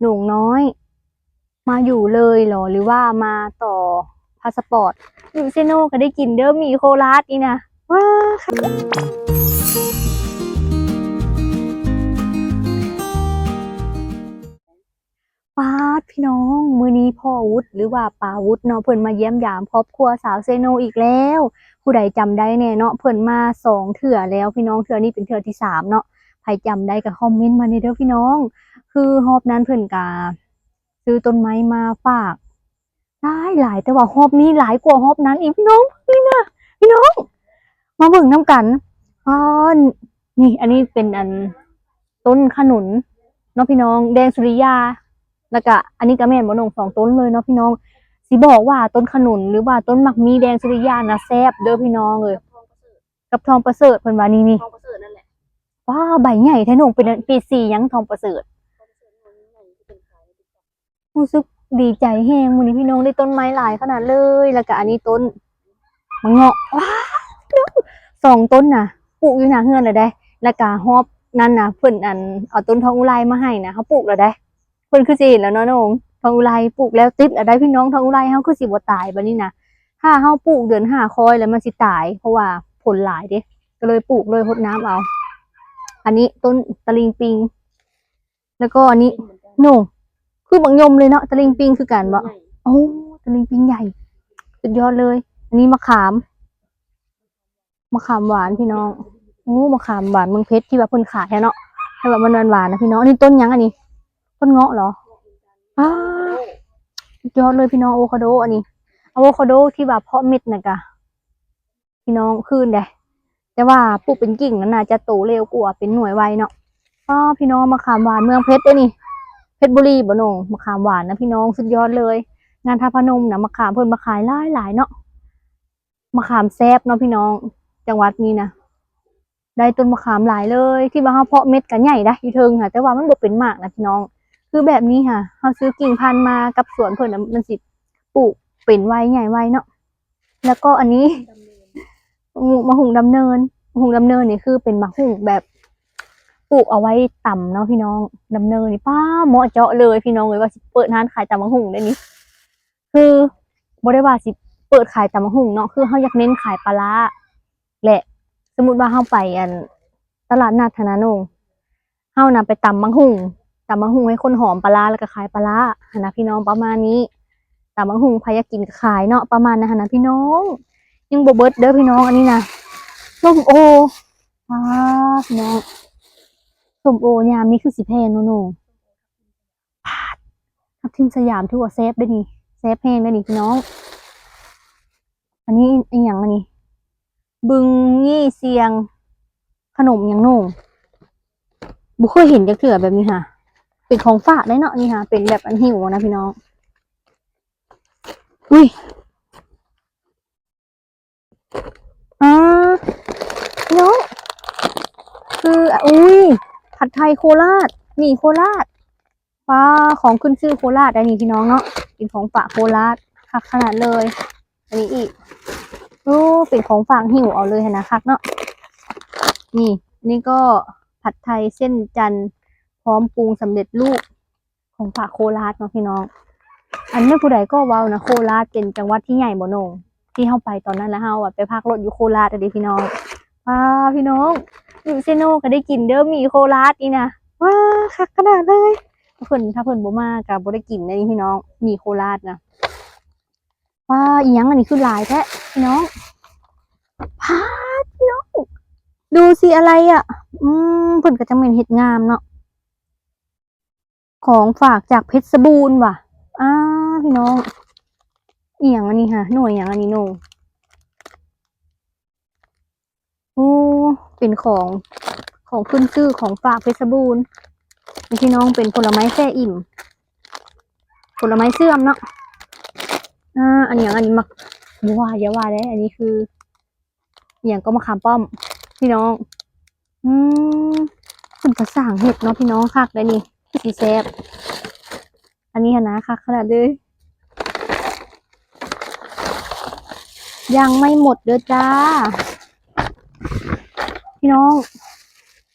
ໜູນ້ອຍ ມາຢູ່ເລີຍເຫລໍ ຫຼືວ່າມາຕໍ່ພາສະປອດ? ຢູ່ເຊໂນກໍໄດ້ກິນເດີ້ ໝີ່ໂຄລາດນີ້ນະ. ວ້າ ປາດ ພີ່ນ້ອງ ມື້ນີ້ພໍ່ວຸດ ຫຼືວ່າປາວຸດເນາະ ເພິ່ນມາຢ້ຽມຢາມຄອບຄົວຊາວເຊໂນອີກແລ້ວ. ຜູ້ໃດຈຳໄດ້ແດ່ເນາະ ເພິ່ນມາສອງເທື່ອແລ້ວພີ່ນ້ອງ ເທື່ອນີ້ເປັນເທື່ອທີສາມເນາະ. ໃຜຈຳໄດ້ກໍຄອມເມັນມາແດ່ເດີ້ພີ່ນ້ອງ. ຄືຮອບນັ້ນເພິ່ນກະຊື້ຕົ້ນໄມ້ມາຝາກຫຼາຍໆ ແຕ່ວ່າຮອບນີ້ຫຼາຍກວ່າຮອບນັ້ນອີກພີ່ນ້ອງ. ນີ້ນະ ພີ່ນ້ອງ ມາເບິ່ງນຳກັນ. ອໍ ນີ້ ອັນນີ້ເປັນອັນ ຕົ້ນຂະໜຸນເນາະພີ່ນ້ອງ ແດງສຸລິຍາ ແລ້ວກະອັນນີ້ກະແມ່ນບໍ່ນ້ອງ ສອງຕົ້ນເລີຍເນາະພີ່ນ້ອງ. ຊິບອກວ່າຕົ້ນຂະໜຸນ ຫຼືວ່າຕົ້ນໝາກມີ້ແດງສຸລິຍານະ ແຊບເດີ້ພີ່ນ້ອງເອີຍ ກັບທອງປະເສີດ ເພິ່ນວ່ານີ້ ນີ້ ທອງປະເສີດນັ້ນແຫຼະ. ວ້າ ໃບໃຫຍ່ແທ້ນ້ອງ ເປັນ ເປັນສີຫຍັງ ທອງປະເສີດ? ຮູ້ສຶກດີໃຈແຮງມື້ນີ້ພີ່ນ້ອງ ໄດ້ຕົ້ນໄມ້ຫຼາຍຂະໜາດເລີຍ. ແລ້ວກະອັນນີ້ຕົ້ນມະເງາະ ວ້າວ ສອງຕົ້ນນະ ປູກຢູ່ໜ້າເຮືອນແລ້ວເດ້. ແລ້ວກະຮອບນັ້ນນະ ເພິ່ນອັນເອົາຕົ້ນທອງອຸໄລມາໃຫ້ນະ ເຮົາປູກແລ້ວເດ້. ເພິ່ນຄືຊິເຫັນແລ້ວເນາະນ້ອງ ທອງອຸໄລ ປູກແລ້ວຕິດແລ້ວໄດ້ພີ່ນ້ອງ. ທອງອຸໄລເຮົາຄືຊິບໍ່ຕາຍບາດນີ້ນະ ຖ້າເຮົາປູກເດືອນຫ້າຄ່ອຍແລ້ວມັນຊິຕາຍ ເພາະວ່າຝົນຫຼາຍເດ້ ກໍເລີຍປູກເລີຍ ຫົດນ້ຳເອົາ. ອັນນີ້ຕົ້ນຕະລິງປິງ ແລ້ວກໍອັນນີ້ ໂນ ຄືບັກຍົມເລີຍເນາະ ຕະລິງປິງຄືກັນບໍ? ໂອ້ ຕະລິງປິງໃຫຍ່ ສຸດຍອດເລີຍ. ອັນນີ້ມະຂາມ ມະຂາມຫວານພີ່ນ້ອງ. ໂອ້ ມະຂາມຫວານເມືອງເພັດທີ່ວ່າເພິ່ນຂາຍຫັ້ນເນາະ ແຕ່ວ່າມັນຫວານໆນະພີ່ນ້ອງ. ອັນນີ້ຕົ້ນຫຍັງອັນນີ້? ຕົ້ນເງາະເຫລອ? ອ້າ ສຸດຍອດເລີຍພີ່ນ້ອງ ໂອຄາໂດ. ອັນນີ້ອາໂວຄາໂດທີ່ວ່າເພາະເມັດນະກະ ພີ່ນ້ອງ ຄືນເດ້ ແຕ່ວ່າປູກເປັນກິ່ງນັ້ນໜ້າຈະໂຕເລັວກວ່າ ເປັນໜ່ວຍໄວເນາະ. ອໍ ພີ່ນ້ອງ ມະຂາມຫວານເມືອງເພັດເດ້ນີ້ ເພັດບູລີບໍນ້ອງ? ມະຂາມຫວານນະພີ່ນ້ອງ ສຸດຍອດເລີຍ. ງານທາດພະນົມນະ ມະຂາມເພິ່ນມາຂາຍຫຼາຍໆເນາະ. ມະຂາມແຊບເນາະພີ່ນ້ອງ ຈັງຫວັດນີ້ນະ ໄດ້ຕົ້ນມະຂາມຫຼາຍເລີຍ. ທີ່ວ່າເຮົາເພາະເມັດກະໃຫຍ່ໄດ໋ ຢູ່ເທິງຫັ້ນ ແຕ່ວ່າມັນບໍ່ເປັນໝາກນະພີ່ນ້ອງ. ຄືແບບນີ້ຫະ ເຮົາຊື້ກິ່ງພັນມາກັບສວນເພິ່ນນະ ມັນຊິປູກເປັນໄວໃຫຍ່ໄວເນາະ. ແລ້ວກໍອັນນີ້ ໝາກຫຸ່ງດຳເນີນ ໝາກຫຸ່ງດຳເນີນນີ້ຄືເປັນໝາກຫຸ່ງແບບປູກເອົາໄວ້ຕຳເນາະພີ່ນ້ອງ. ດຳເນີນນີ້ ປ້າ ເໝາະເຈາະເລີຍພີ່ນ້ອງເອີຍ ວ່າຊິເປີດຮ້ານຂາຍຕຳໝາກຫຸ່ງໄດ໋ນີ້. ຄືບໍ່ໄດ້ວ່າຊິເປີດຂາຍຕຳໝາກຫຸ່ງເນາະ ຄືເຮົາຢາກເນັ້ນຂາຍປາລ້າ ແລະ ສົມມຸດວ່າເຮົາໄປອັນຕະຫຼາດນັດຫັ້ນນະນ້ອງ ເຮົານະໄປຕຳໝາກຫຸ່ງ ຕຳໝາກຫຸ່ງໃຫ້ຄົນຫອມປາລ້າ ແລ້ວກໍຂາຍປາລ້າຫັ້ນນະພີ່ນ້ອງ ປະມານນີ້. ຕຳໝາກຫຸ່ງໃຜຢາກກິນກໍຂາຍເນາະ ປະມານນັ້ນຫັ້ນນະພີ່ນ້ອງ. ຍັງບໍ່ເບິດເດີ້ພີ່ນ້ອງ ອັນນີ້ນະ ສົ້ມໂອ. ອ້າ ພີ່ນ້ອງ ສົ້ມໂອຍາມນີ້ຄືຊິແພງເນາະນ້ອງ. ປາດ ທັບທິມສະຫຍາມຖືວ່າແຊບເດ້ນີ້ ແຊບແຮງເດ້ນີ້ພີ່ນ້ອງ. ອັນນີ້ອີ່ຫຍັງອັນນີ້? ບຶງຍີ່ສ່ຽງ ຂະໜົມຫຍັງໜູ? ບໍ່ເຄີຍເຫັນຈັກເທື່ອແບບນີ້ຫະ. ເປັນຂອງຝາກໄດ໋ເນາະ ນີ້ຫະ ເປັນແບບອັນຫິ້ວນະພີ່ນ້ອງ. ອຸ້ຍ ອາ ພີ່ນ້ອງ ຄື ອຸ້ຍ ຜັດໄທໂຄລາດ ໝີ່ໂຄລາດ. ປ້າ ຂອງຂຶ້ນຊື່ໂຄລາດໄດ໋ນີ້ພີ່ນ້ອງເນາະ ເປັນຂອງຝາກໂຄລາດ ຄັກຂະໜາດເລີຍ. ອັນນີ້ອີກ ໂອ້ ເປັນຂອງຝາກຫິ້ວເອົາເລີຍຫັ້ນນະ ຄັກເນາະ. ນີ້ ອັນນີ້ກໍຜັດໄທເສັ້ນຈັນ ພ້ອມປຸງສຳເລັດຮູບ ຂອງຝາກໂຄລາດເນາະພີ່ນ້ອງ. ອັນແມ່ນຜູ້ໃດກໍເວົ້ານະ ໂຄລາດເປັນຈັງຫວັດທີ່ໃຫຍ່ບໍ່ນ້ອງ? ທີ່ເຮົາໄປຕອນນັ້ນ ແລ້ວເຮົາອະໄປພັກລົດຢູ່ໂຄລາດເດ້ພີ່ນ້ອງ. ວ້າ ພີ່ນ້ອງ ຢູ່ເຊໂນກໍໄດ້ກິນເດີ້ ໝີ່ໂຄລາດນີ້ນະ. ວ້າ ຄັກຂະໜາດເລີຍ. ເພິ່ນ ຖ້າເພິ່ນບໍ່ມາກໍບໍ່ໄດ້ກິນເດ້ພີ່ນ້ອງ ໝີ່ໂຄລາດນະ. ວ້າ ອີ່ຫຍັງອັນນີ້ຄືຫຼາຍແທ້ພີ່ນ້ອງ. ປາດ ພີ່ນ້ອງ ດູຊິ ອະໄລອະ? ອືມ ເພິ່ນກໍຈັ່ງແມ່ນເຮັດງາມເນາະ. ຂອງຝາກຈາກເພັດຊະບູນຫວາ. ອ້າ ພີ່ນ້ອງ ອີ່ຫຍັງອັນນີ້ຫະ? ໜ່ວຍຫຍັງອັນນີ້ໂນ? ໂອ້ ເປັນຂອງ ຂອງຂຶ້ນຊື່ຂອງຝາກເພັດຊະບູນ. ນີ້ພີ່ນ້ອງ ເປັນຜົນລະໄມ້ແຊ່ອີ່ມ ຜົນລະໄມ້ເຊື່ອມເນາະ. ອາ ອັນຫຍັງອັນນີ້? ໝາກ ບໍ່ວ່າ ຢ່າວ່າເດ້ ອັນນີ້ຄື ອີ່ຫຍັງກໍ ມະຂາມປ້ອມ ພີ່ນ້ອງ. ອືມ ເພິ່ນກໍສ້າງເຮັດເນາະພີ່ນ້ອງ ຄັກໄດ໋ນີ້ ຄືຊິແຊບ. ອັນນີ້ຫັ້ນນະ ຄັກຂະໜາດເລີຍ. ຍັງໄມ່ໝົດເດີ້ຈ້າ ພີ່ນ້ອງ.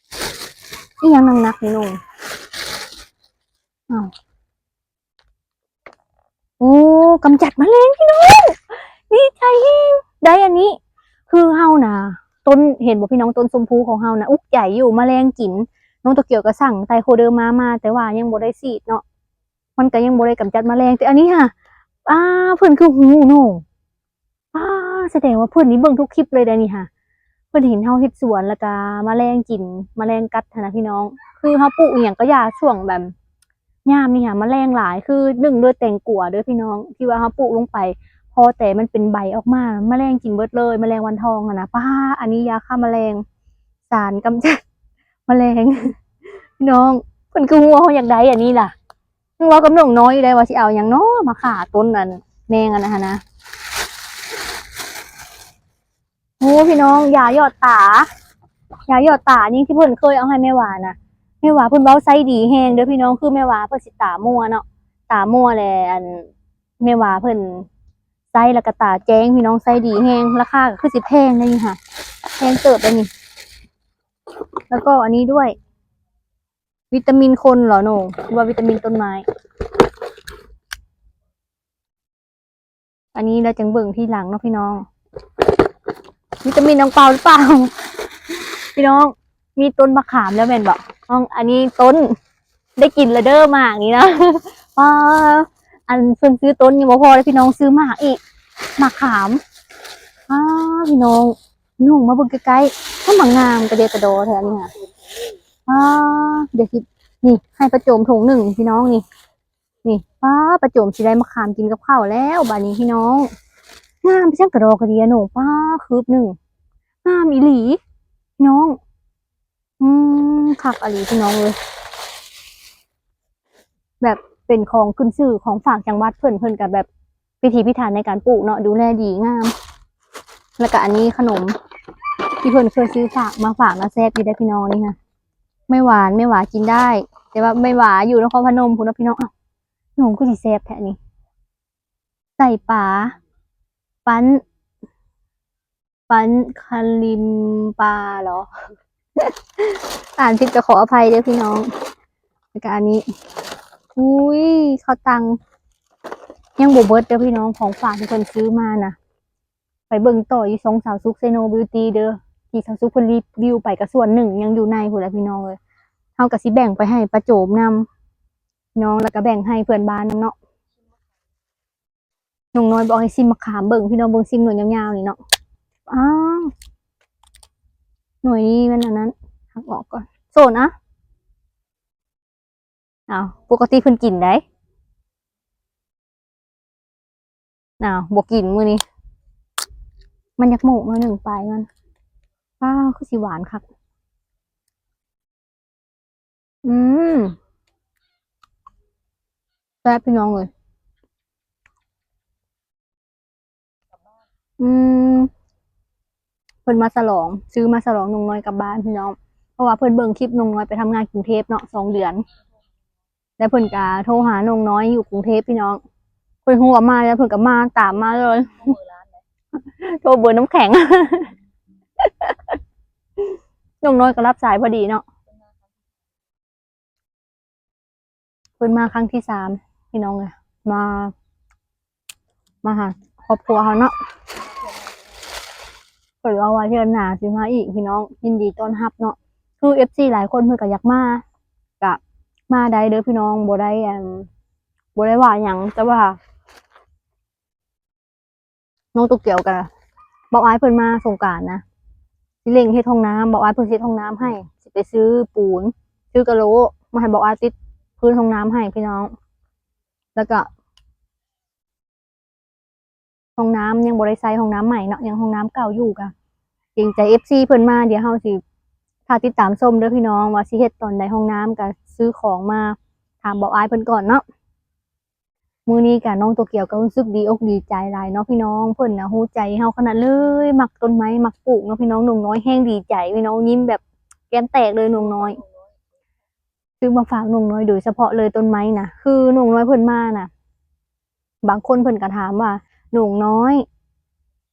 ອີ່ຫຍັງໜັກໆນີ້ນ້ອງ? ອ້າວ ໂອ້ ກຳຈັດມະແລງພີ່ນ້ອງ ດີໃຈແຮງ ໄດ້ອັນນີ້ ຄືເຮົານະ ຕົ້ນ ເຫັນບໍ່ພີ່ນ້ອງ ຕົ້ນຊົມພູຂອງເຮົານະ ອຸກໃຈຢູ່ ມະແລງກິນ. ນ້ອງໂຕກຽວກໍສັ່ງໄຕໂຄເດີມາ ມາ ແຕ່ວ່າຍັງບໍ່ໄດ້ສີດເນາະ ມັນກໍຍັງບໍ່ໄດ້ກຳຈັດມະແລງ. ແຕ່ອັນນີ້ຫາ ອ້າ ເພິ່ນຄືຮູ້ນ້ອງ ປ້າ ສະແດງວ່າເພິ່ນນີ້ເບິ່ງທຸກຄລິບເລີຍໄດ໋ນີ້ຫາ ເພິ່ນເຫັນເຮົາເຮັດສວນ ແລ້ວກະມະແລງກິນ ມະແລງກັດຫັ້ນນະພີ່ນ້ອງ. ຄືເຮົາປູກອີ່ຫຍັງກໍຢ່າ ຊ່ວງແບບຍາມນີ້ຫາ ມະແລງຫຼາຍ ຄືໜຶ່ງດ້ວຍແຕງກວາເດີພີ່ນ້ອງ ທີ່ວ່າເຮົາປູກລົງໄປ ພໍແຕ່ມັນເປັນໃບອອກມາ ມະແລງກິນເບິດເລີຍ ມະແລງວັນທອງຫັ້ນນະ. ປ້າ ອັນນີ້ຢາຂ້າມະແລງ ສານກຳຈັດມະແລງ ພີ່ນ້ອງ ເພິ່ນຄືຮູ້ວ່າເຮົາຢາກໄດ້ອັນນີ້ລະ. ຍັງເວົ້າກັບນ້ອງນ້ອຍຢູ່ໄດ໋ວ່າຊິເອົາຫຍັງເນາະ ມາຂ້າຕົ້ນອັນ ແມງອັນນັ້ນຫັ້ນນະ. ໂອ້ ພີ່ນ້ອງ ຢາຢອດຕາ ຢາຢອດຕານີ້ທີ່ເພິ່ນເຄີຍເອົາໃຫ້ແມ່ຫວານະ ແມ່ຫວາເພິ່ນເວົ້າໃຊ້ດີແຮງເດີພີ່ນ້ອງ. ຄືແມ່ຫວາເພິ່ນຊິຕາມົວເນາະ ຕາມົວແຫຼະ ອັນ ແມ່ຫວາເພິ່ນໃຊ້ແລ້ວກໍຕາແຈ້ງພີ່ນ້ອງ ໃຊ້ດີແຮງ. ລາຄາກໍຄືຊິແພງເດນີ້ຫາ ແພງເຕີບເດນີ້. ແລ້ວກໍອັນນີ້ດ້ວຍ ວິຕາມິນຄົນເຫລອນ້ອງ ຫຼືວ່າວິຕາມິນຕົ້ນໄມ້? ອັນນີ້ລະຈັ່ງເບິ່ງທີຫຼັງເນາະພີ່ນ້ອງ ວິຕາມິນອັງເປົາຫຼືເປົ່າ ພີ່ນ້ອງ. ມີຕົ້ນມະຂາມແລ້ວແມ່ນບໍ່ນ້ອງ? ອັນນີ້ຕົ້ນ ໄດ້ກິນລະເດີໝາກນີ້ນະ ປ້າ ອັນເພິ່ນຊື້ຕົ້ນຍັງບໍ່ພໍເດ້ພີ່ນ້ອງ ຊື້ໝາກອີກ ໝາກຂາມ. ປ້າ ພີ່ນ້ອງ ນ້ອງມາເບິ່ງໃກ້ໆ ມັນມາງາມກະເດຍກະດໍແທ້ອັນນີ້ຫາ. ປ້າ ດຽວຊິ ນີ້ ໃຫ້ປ້າໂຈມຖົງໜຶ່ງພີ່ນ້ອງນີ້ ນີ້ ປ້າ ປ້າໂຈມຊິໄດ້ມະຂາມກິນກັບເຂົ້າແລ້ວບາດນີ້ພີ່ນ້ອງ. ງາມຄືຫຍັງກະດອກກະເດຍນ້ອງ ປ້າ ຄືບໜຶ່ງ ງາມອີ່ຫຼີນ້ອງ. ອືມ ຄັກອີ່ຫຼີພີ່ນ້ອງເອີຍ ແບບເປັນຂອງຂຶ້ນຊື່ຂອງຝາກຈັງຫວັດເພິ່ນ ເພິ່ນກະແບບພິຖີພິຖັນໃນການປູກເນາະ ດູແລດີງາມ. ແລ້ວກະອັນນີ້ຂະໜົມທີ່ເພິ່ນເຄີຍຊື້ຝາກມາຝາກນະ ແຊບຢູ່ເດ້ພີ່ນ້ອງ. ນີ້ຫະ ແມ່ຫວານ ແມ່ຫວາກິນໄດ້ ແຕ່ວ່າແມ່ຫວາຢູ່ນະຄອນພະນົມພຸ້ນເນາະພີ່ນ້ອງ. ອ້າວ ນ້ອງຄືຊິແຊບແທ້ນີ້ ໃສ່ປາ ປັ້ນ ປັ້ນຄະລິມປາເຫລອ? ອ່ານຜິດກໍຂໍອະໄພເດີພີ່ນ້ອງ. ແລ້ວກະອັນນີ້ ອຸ້ຍ ເຂົ້າຕັງ ຍັງບໍ່ເບິດເດີພີ່ນ້ອງ ຂອງຝາກທີ່ເພິ່ນຊື້ມານະ. ໄປເບິ່ງຕໍ່ຢູ່ຊ່ອງສາວສຸກ Snow Beauty ເດີ ທີ່ສາວສຸກເພິ່ນຣີວິວໄປກະສ່ວນໜຶ່ງ ຍັງຢູ່ໃນພຸ້ນແຫຼະພີ່ນ້ອງເອີຍ. ເຮົາກະຊິແບ່ງໄປໃຫ້ປ້າໂຈມນຳ ພີ່ນ້ອງ ແລ້ວກະແບ່ງໃຫ້ເພື່ອນບ້ານນຳເນາະ. ນ້ອງນ້ອຍບອກໃຫ້ຊິມມະຂາມເບິ່ງ ພີ່ນ້ອງເບິ່ງ ຊິມໜ່ວຍຍາວໆນີ້ເນາະ. ອ້າວ ໜ່ວຍນີ້ມັນອັນນັ້ນ ຫັກອອກກ່ອນ ໂຊນອະ. ອ້າວ ປົກກະຕິເພິ່ນກິນໄດ໋. ອ້າວ ບໍ່ກິນມື້ນີ້ ມັນຢາກໂມກໜ້ອຍໜຶ່ງປາຍມັນ. ອ້າວ ຄືຊິຫວານຄັກ. ອືມ ແຊບພີ່ນ້ອງເອີຍ. ອືມ ເພິ່ນມາສະຫຼອງ ຊື້ມາສະຫຼອງນ້ອງນ້ອຍກັບບ້ານພີ່ນ້ອງ ເພາະວ່າເພິ່ນເບິ່ງຄລິບນ້ອງນ້ອຍໄປທຳງານກຸງເທບເນາະ ສອງເດືອນ ແລ້ວເພິ່ນກະໂທຫານ້ອງນ້ອຍຢູ່ກຸງເທບພີ່ນ້ອງ. ເພິ່ນຮູ້ວ່າມາແລ້ວ ເພິ່ນກະມາ ຕາມມາເລີຍ ໂທເບີນ້ຳແຂງ ນ້ອງນ້ອຍກະຮັບສາຍພໍດີເນາະ. ເພິ່ນມາຄັ້ງທີສາມພີ່ນ້ອງເອີຍ ມາ ມາຫາຄອບຄົວເຮົາເນາະ. ເພິ່ນເວົ້າວ່າເທື່ອໜ້າຊິມາອີກພີ່ນ້ອງ ຍິນດີຕ້ອນຮັບເນາະ. ຄືເອັຟຊີຫຼາຍຄົນເພິ່ນກະຢາກມາ ກະມາໄດ້ເດີພີ່ນ້ອງ ບໍ່ໄດ້ ອັນ ບໍ່ໄດ້ວ່າຫຍັງ ແຕ່ວ່າ ນ້ອງໂຕກຽວກະບອກອ້າຍເພິ່ນມາສົງການນະ ຊິເລັ່ງເຮັດຫ້ອງນ້ຳ ບອກອ້າຍເພິ່ນຊິເຮັດຫ້ອງນ້ຳໃຫ້ ຊິໄປຊື້ປູນ ຊື້ກະໂຫຼມາໃຫ້ບອກອ້າຍຕິດພື້ນຫ້ອງນ້ຳໃຫ້ພີ່ນ້ອງ. ແລ້ວກະຫ້ອງນ້ຳຍັງບໍ່ໄດ້ໃຊ້ ຫ້ອງນ້ຳໃໝ່ເນາະ ຍັງຫ້ອງນ້ຳເກົ່າຢູ່ ກະເກງໃຈເອັຟຊີເພິ່ນມາ ດຽວເຮົາຊິຖ້າຕິດຕາມຊົມເດີພີ່ນ້ອງ ວ່າຊິເຮັດຕອນໃດຫ້ອງນ້ຳ ກະຊື້ຂອງມາຖາມບອກອ້າຍເພິ່ນກ່ອນເນາະ. ມື້ນີ້ກະນ້ອງໂຕກຽວກະຮູ້ສຶກດີອົກດີໃຈຫຼາຍເນາະພີ່ນ້ອງ ເພິ່ນນະຮູ້ໃຈເຮົາຂະໜາດເລີຍ ມັກຕົ້ນໄມ້ມັກປູກເນາະພີ່ນ້ອງ. ໜຸ່ມນ້ອຍແຮງດີໃຈພີ່ນ້ອງ ຍິ້ມແບບແກ້ມແຕກເລີຍໜຸ່ມນ້ອຍ ຊື້ມາຝາກໜຸ່ມນ້ອຍໂດຍສະເພາະເລີຍຕົ້ນໄມ້ນະ. ຄືໜຸ່ມນ້ອຍເພິ່ນມານະ ບາງຄົນເພິ່ນກະຖາມວ່າ ໜຸ່ມນ້ອຍ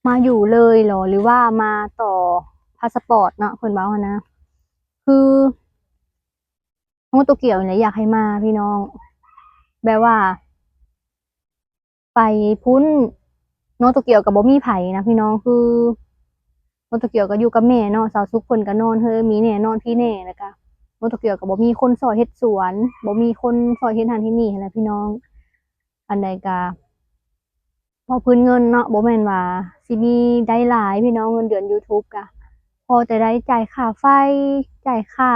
ມາຢູ່ເລີຍເຫລອ ຫຼືວ່າມາຕໍ່ພາສະປອດເນາະ ເພິ່ນເວົ້າຫັ້ນນະ. ຄື ນ້ອງໂຕກຽວນີ້ແຫຼະຢາກໃຫ້ມາພີ່ນ້ອງ ແບບວ່າ ໄປພຸ້ນ ນ້ອງໂຕກຽວກໍບໍ່ມີໃຜນະພີ່ນ້ອງ ຄືນ້ອງໂຕກຽວກໍຢູ່ກັບແມ່ເນາະ ສາວສຸກເພິ່ນກໍນອນເຮີຍ ມີແນ່ນອນພີແນ່ ແລ້ວກໍນ້ອງໂຕກຽວກໍບໍ່ມີຄົນຊ່ອຍເຮັດສວນ ບໍ່ມີຄົນຊ່ອຍເຮັດຫັ້ນເຮັດນີ້ຫັ້ນແຫຼະພີ່ນ້ອງ. ອັນໃດກໍ ເວົ້າພື້ນເງິນເນາະ ບໍ່ແມ່ນວ່າຊິມີໄດ້ຫຼາຍພີ່ນ້ອງ ເງິນເດືອນ YouTube ກະພໍແຕ່ໄດ້ຈ່າຍຄ່າໄຟ ຈ່າຍຄ່າ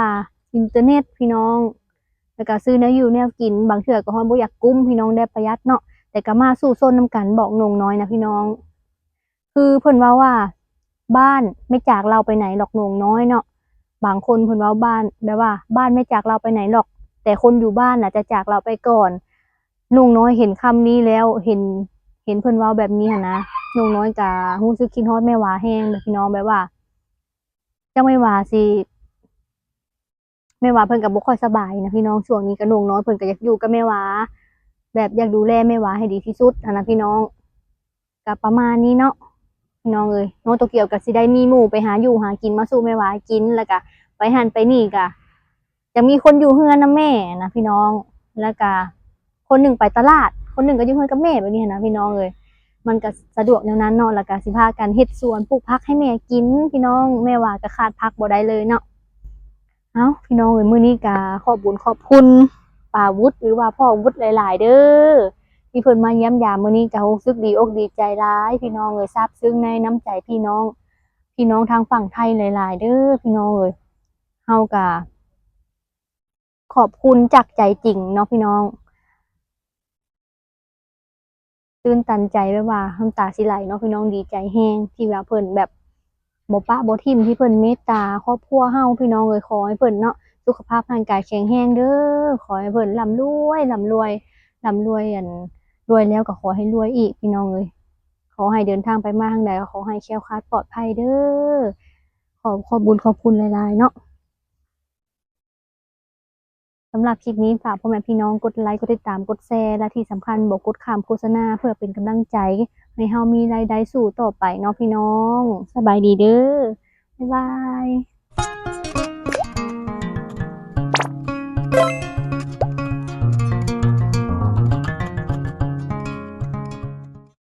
ອິນເຕີເນັດພີ່ນ້ອງ ແລ້ວກະຊື້ແນວຢູ່ແນວກິນ ບາງເທື່ອກໍຮອດບໍ່ຢາກກຸ້ມພີ່ນ້ອງ ໄດ້ປະຢັດເນາະ ແຕ່ກໍມາສູ້ຊົນນຳກັນ ບອກໜູນ້ອຍນະພີ່ນ້ອງ. ຄືເພິ່ນເວົ້າວ່າ ບ້ານໄມ່ຈາກເຮົາໄປໄຫນຫຼອກໜູນ້ອຍເນາະ ບາງຄົນເພິ່ນເວົ້າ ບ້ານ ແບບວ່າ ບ້ານໄມ່ຈາກເຮົາໄປໄຫນຫຼອກ ແຕ່ຄົນຢູ່ບ້ານນະຈະຈາກເຮົາໄປກ່ອນ. ໜູນ້ອຍເຫັນຄຳນີ້ແລ້ວ ເຫັນ ເຫັນເພິ່ນເວົ້າແບບນີ້ຫັ້ນນະ ໜູນ້ອຍກະຮູ້ສຶກຄິດຮອດແມ່ຫວາແຮງເດ້ພີ່ນ້ອງ ແບບວ່າ ຈັກແມ່ຫວາຊິ ແມ່ຫວາເພິ່ນກະບໍ່ຄ່ອຍສະບາຍນະພີ່ນ້ອງ ຊ່ວງນີ້ກະໜູນ້ອຍເພິ່ນກະຢາກຢູ່ກັບແມ່ຫວາ ແບບຢາກດູແລແມ່ຫວາໃຫ້ດີທີ່ສຸດຫັ້ນນະພີ່ນ້ອງ. ກະປະມານນີ້ເນາະພີ່ນ້ອງເອີຍ ນ້ອງໂຕກຽວກະຊິໄດ້ມີໝູ່ໄປຫາຢູ່ຫາກິນມາສູ່ແມ່ຫວາກິນ ແລ້ວກະໄປຫັ້ນໄປນີ້ກະ ຈະມີຄົນຢູ່ເຮືອນນຳແມ່ນະພີ່ນ້ອງ ແລ້ວກະຄົນໜຶ່ງໄປຕະຫຼາດ ຄົນໜຶ່ງກໍຢູ່ເຮືອນກັບແມ່ແບບນີ້ຫັ້ນນະພີ່ນ້ອງເອີຍ ມັນກະສະດວກແນວນັ້ນເນາະ ແລ້ວກະຊິພາກັນເຮັດສວນປູກຜັກໃຫ້ແມ່ກິນພີ່ນ້ອງ ແມ່ຫວາກະຂາດຜັກບໍ່ໄດ້ເລີຍເນາະ. ເອົ້າ ພີ່ນ້ອງເອີຍ ມື້ນີ້ກະຂອບບຸນຂອບຄຸນປ້າວຸດ ຫຼືວ່າພໍ່ວຸດຫຼາຍໆເດີ ທີ່ເພິ່ນມາຢ້ຽມຢາມ ມື້ນີ້ກະຮູ້ສຶກດີອົກດີໃຈຫຼາຍພີ່ນ້ອງເອີຍ ຊາບຊຶ້ງໃນນ້ຳໃຈພີ່ນ້ອງ ພີ່ນ້ອງທາງຝັ່ງໄທຫຼາຍໆເດີພີ່ນ້ອງເອີຍ ເຮົາກະ ຂອບຄຸນຈາກໃຈຈິງເນາະພີ່ນ້ອງ ຕື່ນຕັນໃຈແບບວ່ານ້ຳຕາຊິໄຫຼເນາະພີ່ນ້ອງ ດີໃຈແຮງທີ່ວ່າເພິ່ນແບບບໍ່ປະບໍ່ຖິ້ມ ທີ່ເພິ່ນເມດຕາຄອບຄົວເຮົາພີ່ນ້ອງເອີຍ ຂໍໃຫ້ເພິ່ນເນາະ ສຸຂະພາບຮ່າງກາຍແຂງແຮງເດີ ຂໍໃຫ້ເພິ່ນລ່ຳລວຍ ລ່ຳລວຍ ລ່ຳລວຍ ອັນ ລວຍແລ້ວກໍຂໍໃຫ້ລວຍອີກພີ່ນ້ອງເອີຍ ຂໍໃຫ້ເດີນທາງໄປມາທາງໃດກໍຂໍໃຫ້ແຄ້ວຄາດປອດໄພເດີ ຂອບ ຂອບບຸນຂອບຄຸນຫຼາຍໆເນາະ. ສຳລັບຄລິບນີ້ ຝາກພໍ່ແມ່ພີ່ນ້ອງກົດໄລ ກົດຕິດຕາມ ກົດແຊ ແລະ ທີ່ສຳຄັນບໍ່ກົດຂ້າມໂຄສະນາ ເພື່ອເປັນກຳລັງໃຈໃຫ້ເຮົາມີລາຍໄດ້ສູ້ຕໍ່ໄປເນາະພີ່ນ້ອງ. ສະບາຍດີເດີ. ບາຍບາຍ.